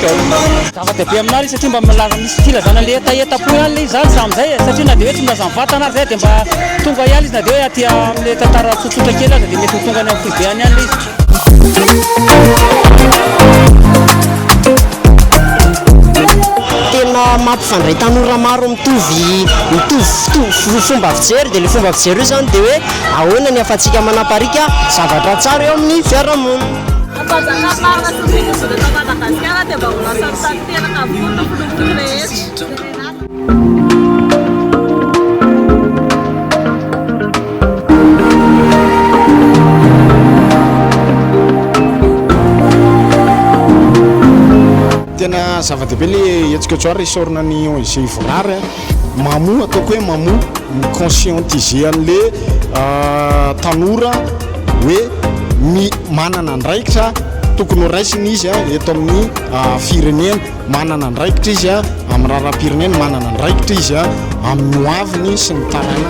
Basikety. Zava-dehibe aminah ilay izy satria mba milaza misy filazana le hetaheta-po ihany ilay izy zany za amin'izay e, satria na dia hoe tsy milaza mivantana ary zay dia mba tonga ihany izy na dia hoe aty amin'ilay tantara tsotsotra kely aza dia mety ho tonga any amin'ny foibe any ihany ilay izy. Tena mampifandray tanora maro mitovy mitovy fomba fijery dia ilay fomba fijery io izany dia hoe ahoana ny ahafahantsika manapariaka zavatra tsara eo amin'ny fiarahamonina. Mpanjaka marina sy mitondra eto Madagasikara dia mba ho lasa tanteraka avokoa ny nofinofiny rehetra. Tena zava-dehibe le hetsika eto ary isaorana ny ONG Ivorary a, mamoha ataoko hoe mamoha, mi-conscientiser an'le tanora hoe mi- manana andraikitra tokony ho raisina izy eto amin'ny firenena, manana andraikitra izy amin'ny raharaham-pirenena, manana andraikitra izy amin'ny ho aviny sy ny taranany.